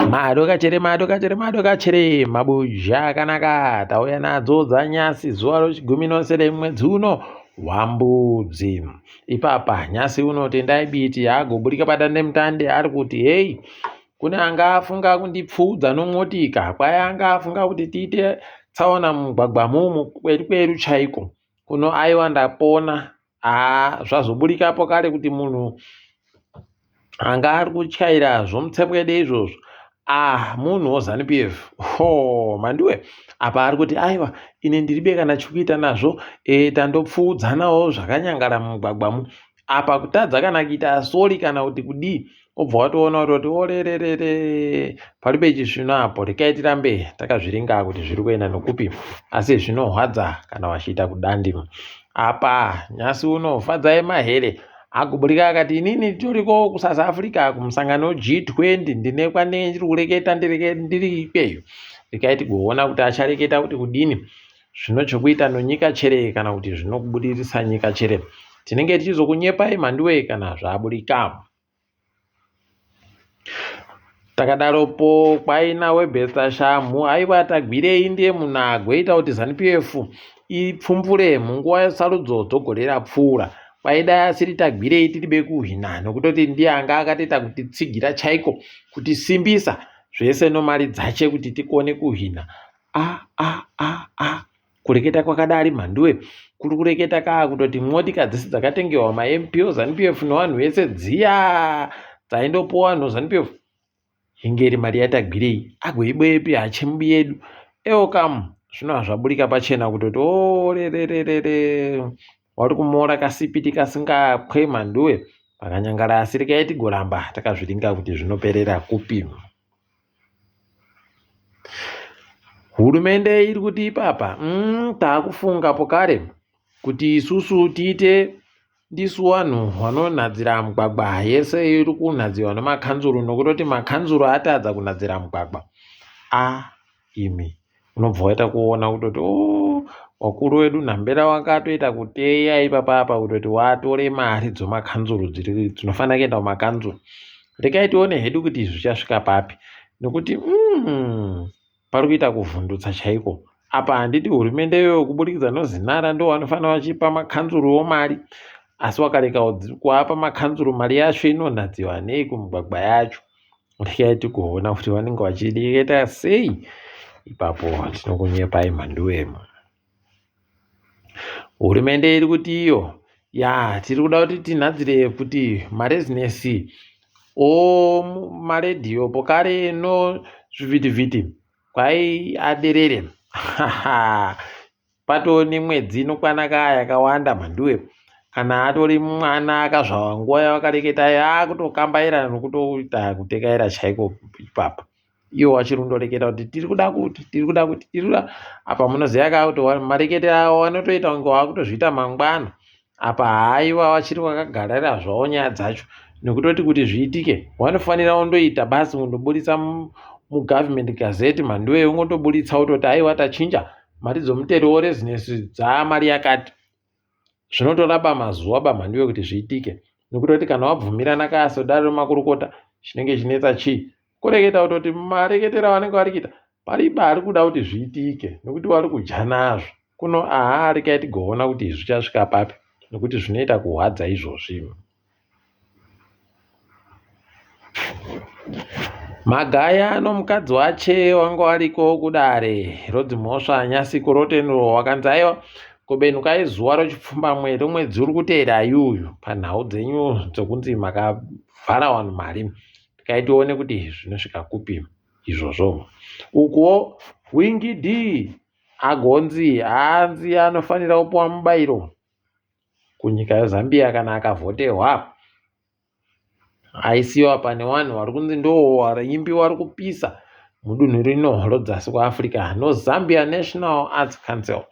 Madokachere madokachere madokachere mabuzha akanaka tauya nadzo dzanyasi zuva rechigumi nosere mwedzi uno wambudzi. Ipapa nyasi uno Tendai Biti agoburika padandemutande ari kuti hei kune anga afunga kundipfuudza nomotika kwai anga afunga kuti tiite tsaona mumugwagwa mumu kweru kweru chaiko kuno aiwa ndapona haa zvazoburikapo kare kuti munhu anga ari kutyaira zvomutsepwede izvozvo ah munhu wozanu p f ho mandiwe apa ari kuti aiwa ini ndiribe kana chekuita nazvo e, tandopfuudzanawo zvakanyangara mumugwagwamu apa kutadza kana kuita sori kana kuti kudii obva watoona kutoti orererere paribe chisvino apo rekai tirambe takazviringa kuti zviri kuenda nokupi asi zvinohwadza kana vachiita kudandi apa nyasi uno fadzai mahere agoburika akati inini toriko kusouth africa kumusangano g20 ndine kwandinenge ndiri kureketa ndiri ikweyo rekai tigoona kuti achareketa kuti kudini zvino chokuita nonyika chere kana kuti zvinokubudirisa nyika chere tinenge tichizokunyepai mhanduwe kana zvaburika Takadaropo kwaina Webester Shamhu aiwa Tagwirei ndiye munhu agoita kuti ZanuPF ipfumbure munguva yesarudzo dzogore rapfuura. Kwaidai asiri Tagwirei tiribe kuhwina nokutoti ndiye anga akatoita kutitsigira chaiko kutisimbisa zvese nomari dzache kuti tikone kuhwina. A a a a Kureketa kwakadari mhanduwe kuri kureketa kaa kutoti motika dzese dzakatengewa maMP oZanu-PF nevanhu vese dziya dzaindopuwa vanhu veZanu-PF inge iri mari yaTagwirei agoibepi hachemubi yedu ewo kamu zvino hazvaburika pachena kutoti orererere wari kumora kasipiti kasingapwe mhanduwe pakanyangara asi rekai tigoramba takazviringa kuti zvinoperera kupi. Hurumende iri kuti ipapa mm, taakufunga pokare kuti isusu tiite ndisu vanhu vanonhadzira mugwagwa yese iri kunhadziwa nemakanzuru nokutoti makanzuru atadza kunhadzira mugwagwa a imi unobva waita kuona kutoti o oh, wakuru wedu nhambera wakatoita kuteya ipapa apa kutoti watore mari dzomakanzuru dzinofanira kuenda kumakanzuru rekai tione hedu kuti izvi zvichasvika papi nekuti mm, pari kuita kuvhundutsa chaiko apa handiti hurumende iyoyo kuburikidza nozinara ndo vanofanira vachipa makanzuruwo mari asi wakareka kuapa makanzuru mari yacho inonhadziwa nei kumigwagwa yacho Regai tigoona kuti vanenge vachireketa sei ipapo tinokunyepai mhanduwe. Hurumende iri kuti iyo ya tiri kuda kuti tinhadzire kuti marezinesi omaredhiyo pokare no zvivhitivhiti kwai aderere Patoo nemwedzi inokwana kaa yakawanda mhanduwe kana atori mwana akazvarwa nguva yavakareketa akutokambaira nokutoita kutekaira chaiko ipapa iwo wachiri kundoreketa kuti tiri kuda kuti tiri kuda kuti tiri kuda apa munoziva kaa kuti mareketero avo vanotoita kunge vakutozviita mangwana apa haiwa vachiri vakagarira zvavo nyaya dzacho nekutoti kuti zviitike vanofanira kundoita basi kundoburitsa mugovernment gazette mhanduwe ungotoburitsa wototi aiwa tachinja mari dzomutero worezinesi dzaamari yakati zvinotora bamazuva bamhanduwe kuti zviitike nekutoti kana wabvumirana kaasodaro makurukota chinenge chinetsa chii kureketa kutoti mareketero avanenge vari kuita pariba ari kuda kuti zviitike nekuti wari kudya nazvo kuno aha rekai tigoona kuti zvichasvika papi nekuti zvinoita kuhwadza izvozvi Magaya nomukadzi wache wanga wariko kudare rodzimhosva nyasiko rotenurwa wakanzi aiwa kubenukai zuva rochipfumbamwe romwedzi uri kuteera yuyu panhau dzenyu dzokunzi makavhara vanhu mari tikai tione kuti zvinosvika kupi izvozvo ukuwo wingi d agonzi hanzi anofanira kupiwa mubairo kunyika yeZambia kana akavhoterwa aisiwa pane vanhu vari kunzi ndoo vaimbi vari kupisa mudunhu rino rodzasi kuAfrica noZambia National Arts Council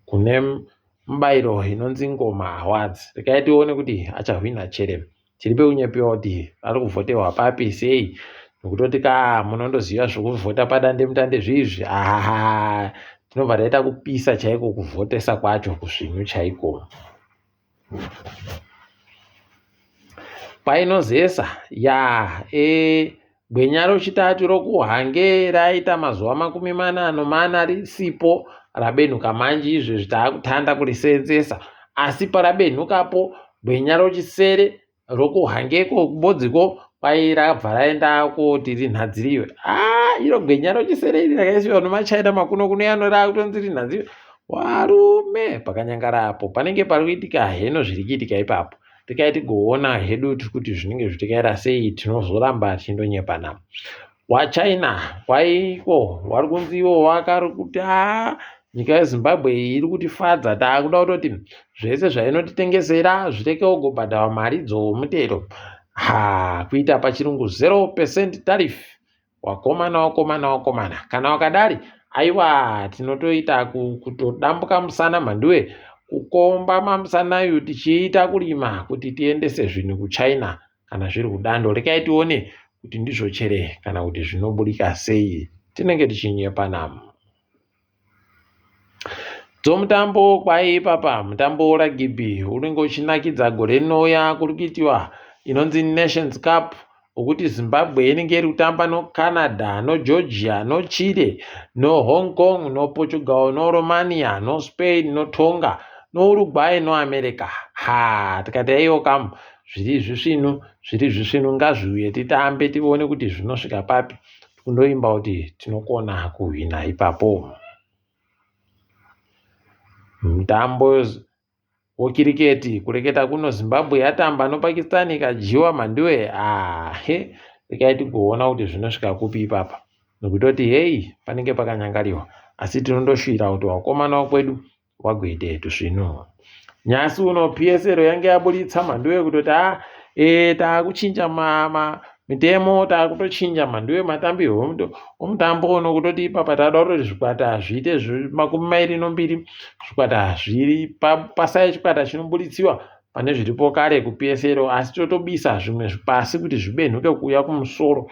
kune mubairo inonzi Ngoma Awards. Regai tione kuti achahwina chere. Tiri pekunyepewa kuti ari kuvhoterwa papi sei nokutoti ka munondoziva zvekuvhota padandemutande zviizvi ahaha tinobva taita kupisa chaiko kuvhotesa kwacho kusvinyu chaiko. Painozesa ya e Gwenya rochitatu rokuHange raita mazuva 44 risipo rabenhuka manji izvezvi taakutanda kuriseenzesa asi parabenhukapo gwenya rochisere rokuHangeko kuBodziko kwai rabva raenda koti rinhadziriwe. Haa iro gwenya rochisere iri rakaisiwa nemaChina makuno kuno yano raakutonzi rinhadziriwe. Warume pakanyangara apo panenge pari kuitika heno zviri kuitika ipapo. Regai tigoona hedu kuti zvinenge zvitikaira sei tinozoramba tichindonyepana. WaChina kwaiko wari kunzi iwo wakari kuti haa nyika yeZimbabwe iyi iri kutifadza taakuda kutoti zvese zvainotitengesera zvireke kugobhadharwa mari dzomutero. Ha kuita pachirungu 0% tariff. Wakomana wakomana wakomana kana wakadari aiwa tinotoita kutodambuka musana mhanduwe kukomba mamusanayu tichiita kurima kuti tiendese zvinhu kuChina kana zviri kudando rekai tione kuti ndizvo chere kana kuti zvinoburika sei tinenge tichinyepana. Dzomutambo kwai ipapa mutambo weragibhi unenge uchinakidza gore rinouya kuri kuitiwa inonzi Nations Cup wekuti Zimbabwe inenge iri kutamba noCanada, noGeorgia, noChile, noHong Kong, noPortugal, noRomania, noSpain, noTonga, noUruguay, noAmerica. Ha tikati aiwa kamu zviri zvisvinu zviri zvisvinu ngazviuye titambe tione kuti zvinosvika papi. Kundoimba kuti tinokona kuhwina ipapo. Mutambo wekiriketi kureketa kuno Zimbabwe yatamba noPakistan ikadyiwa mhanduwe ahe regai tigoona kuti zvinosvika kupi ipapa nokutoti hei panenge pakanyangariwa asi tinondoshuvira kuti wakomana wekwedu wagoite tusvinu. Nyasi uno PSL yange yaburitsa mhanduwe kutoti a e, taakuchinja mitemo taakutochinja mhanduwe matambirwo omutambo uno kutoti ipapa taada kutoti zvikwata zviite 22 zvikwata zviri pasai chikwata chinoburitsiwa pane zviripo kare kuPSL asi totobisa zvimwe pasi kuti zvibenhuke kuuya kumusoro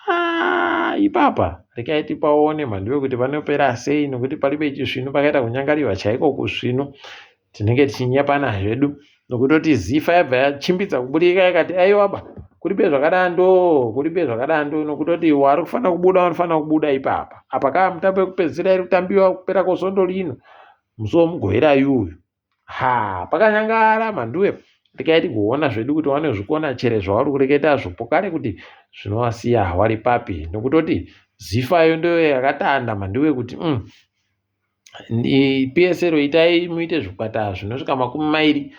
Ah, ipapa rekai tipaone mhanduwe kuti panopera sei nokuti paribe chisvinu pakaita kunyangariwa chaiko kusvinu tinenge tichinyepana zvedu nokutoti zifa yabva yachimbidza kuburika yakati aiwaba kuribe zvakadando kuribe zvakadando nokutoti wari kufanira kubuda wanofanira kubuda ipapa apa kaa mutambo wekupedzisira iri kutambiwa kupera kwosondo rino musi womugovera yuyu Ha pakanyangara mhanduwe regai tigoona zvedu kuti wanozvikona chere zvauri kureketa zvopokare kuti zvinovasiya wari papi nokutoti zifayo ndiyo yakatanda mhanduwe kuti mm, PSL itai muite zvikwata zvinosvika 20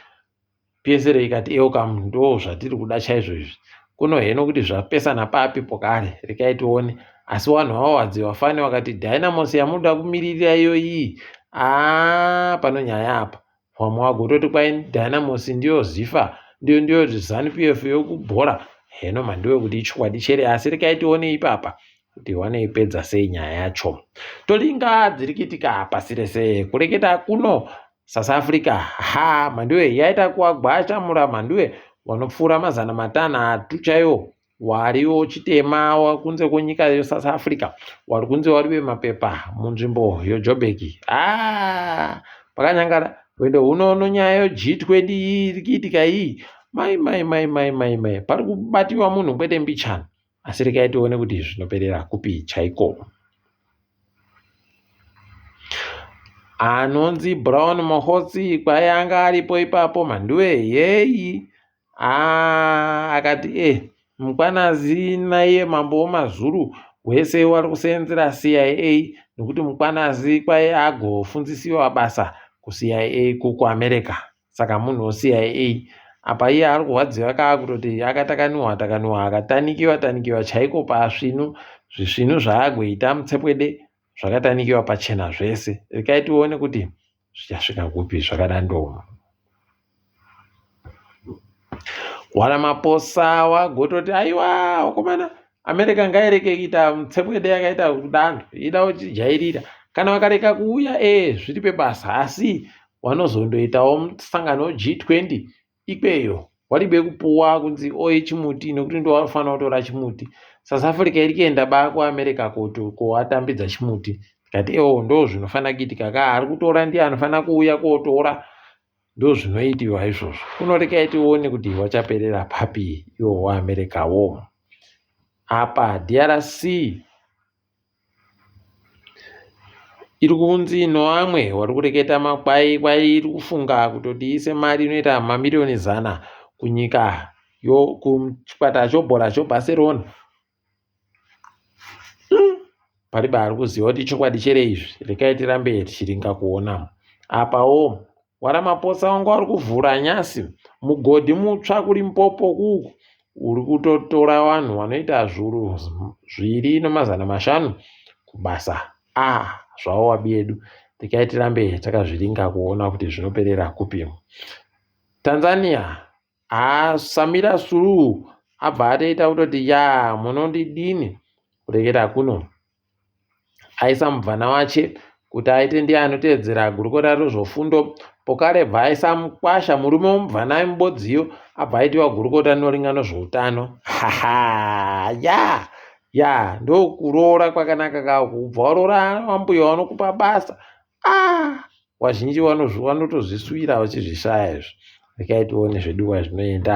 PSL ikati eoka ndo zvatiri kuda chaizvo izvi kuno heno kuti zvapesana papi pokare regai tione asi wanhu vawadzi wafani wakati dynamos yamunoda kumiririra iyo iyi aa pano nyaya apa vamwe vagototi kwai dynamos ndiyo zifa ndiyo ndiyo zanu pf yokubhora heno mandiwe kuti ichokwadi chere asi regai tione ipapa kuti wanoipedza sei nyaya yacho tolinga dziri kuitika pasi rese kureketa kuno South Africa ha mhanduwe yaita kuwagwasha mura mhanduwe wanopfuura 500 chaiwo wariwo chitema wakunze kwenyika yeSouth Africa wari kunze wari vemapepa munzvimbo yeJoburg haa pakanyangara rwendo huno nonyaya yeG20 iyi iri kuitika iyi mai mai mai mai mai mai pari kubatiwa munhu kwete mbichana asi regai tione kuti zvinoperera kupi chaiko. Anonzi Brown Mogotsi kwai anga aripo ipapo mhanduwe yeyi aa akati e eh, Mkwanazi naiye mambo wemazulu wese wari kuseenzera CIA nokuti Mkwanazi kwai agofundzisiwa basa kuCIA kuAmerica saka munhu weCIA apa iye ari kurwadziwa kaa kutoti akatakaniwa takaniwa akatanikiwa tanikiwa chaiko pasvinu zvisvinu zvaagoita mutsepwede zvakatanikiwa pachena zvese rekai tione kuti zvichasvika kupi zvakadandoma Waramaposa wagototi aiwa wakomana America ngaireke kuita mutsepwede yakaita kudando ida kuchijairira kana vakareka kuuya ee zviri pebasa asi wanozondoitawo musangano G20 ikweyo waribe kupuwa kunzi oye chimuti nekuti ndo vanofanira kutora chimuti South Africa iri kuenda ba kuAmerica kuti koatambidza chimuti tikati ewo ndo zvinofanira kuitika ka ari kutora ndiye anofanira kuuya kotora ndozvinoitiwa izvozvo kunorekai tione kuti wachaperera papi iwo waAmerica wo. Apa DRC iri kunzi noamwe wari kureketa makwai kwai iri kufunga kutoti iise mari inoita mamiriyoni zana kunyika yo kuchikwata chobhora choBarcelona. Paribe ari kuziva kuti ichokwadi chere izvi rekai tirambe tichiringa kuona. Apawo waRamaphosa wanga uri kuvhura nyasi mugodhi mutsva kuLimpopo kuku uri kutotora vanhu vanoita zvuru zviri nemazana mashanu kubasa. Ah, zvawo wabi yedu rekai tirambe takazviringa kuona kuti zvinoperera kupi. Tanzania Haa Samira Suluhu abva atoita kutoti yaa munondidini kureketa kuno. Aisa mubvana wache kuti aite ndiye anoteedzera gurukota rezvofundo pokare bva aisa mukwasha murume womubvana wemubodziyo abva aitiwa gurukota rinoringa nezvoutano. Haha ya ya ndokuroora kwakanaka ka kubva waroora wambuya wanokupa basa ah vazhinji vanotozvisuvira vachizvishaya izvi rekai tione zvedu kwazvinoenda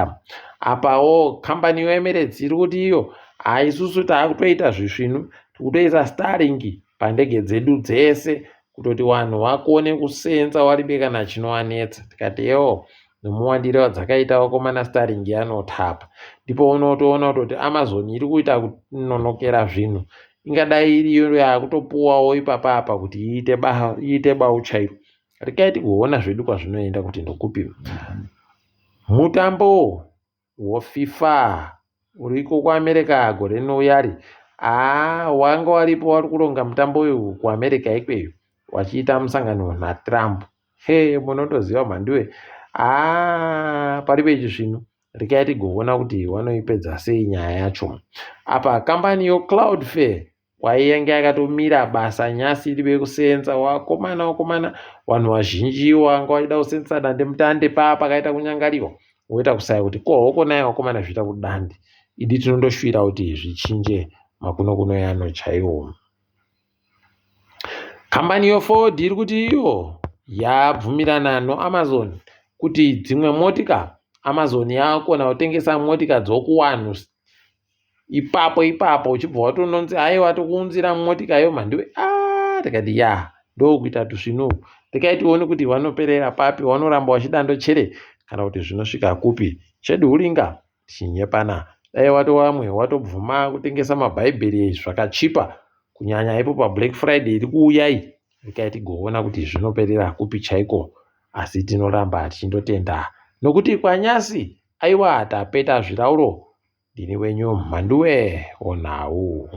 apawo kambani yeemirates iri kuti iyo haisusu taakutoita zvisvinu tikutoisa starlink pandege dzedu dzese kutoti vanhu vakone kusenza waribe kana chinovanetsa tikati yewo nomuwandire wadzakaita vakomana starlink yanotapa ndipo unotoona kutoti amazon iri kuita kunonokera zvinhu ingadai iriyo yakutopuwawo ipapa apa kuti iite ba iite bau chairo rekai tigoona zvedu kwazvinoenda kuti ndokupi mutambo wofifa uriko kuamerica gore rinouyari haa wanga waripo wari kuronga mutambo uyu kuamerica ikweyo wachiita musangano natrump he munotoziva mhanduwe haa paripo ichi zvinhu Rekai tigoona kuti wanoipedza sei nyaya yacho. Apa kambani yoCloudflare kwaiyenge yakatomira basa nyasi iri vekusenza wakomana wakomana vanhu vazhinji wanga vachida kusenza dandemutande paa pakaita kunyangariwa woita kusaya kuti ko hoko naye wakomana zviita kudandi idi tinondoshuvira kuti zvichinje makunokuno yano chaiwo. Kambani yeFord iri kuti iyo yabvumirana noAmazon kuti dzimwe motika Amazon yakona kutengesa motika dzokuwanhu ipapo ipapo uchibva watononzi haiwa tokuunzira motika yo mhandiwe ah tikati ya ndokuita tusvinu uku rekai tione kuti vanoperera papi vanoramba vachidando chere kana kuti zvinosvika kupi chedu huringa tichinyepana dai watowamwe watobvuma kutengesa mabhaibheri zvakachipa kunyanya ipo pablack friday iri kuuya iyi rekai tigoona kuti zvinoperera kupi chaiko asi tinoramba tichindotenda nokuti kwanyasi aiwa tapeta zvirauro ndini wenyu mhanduwe onhau.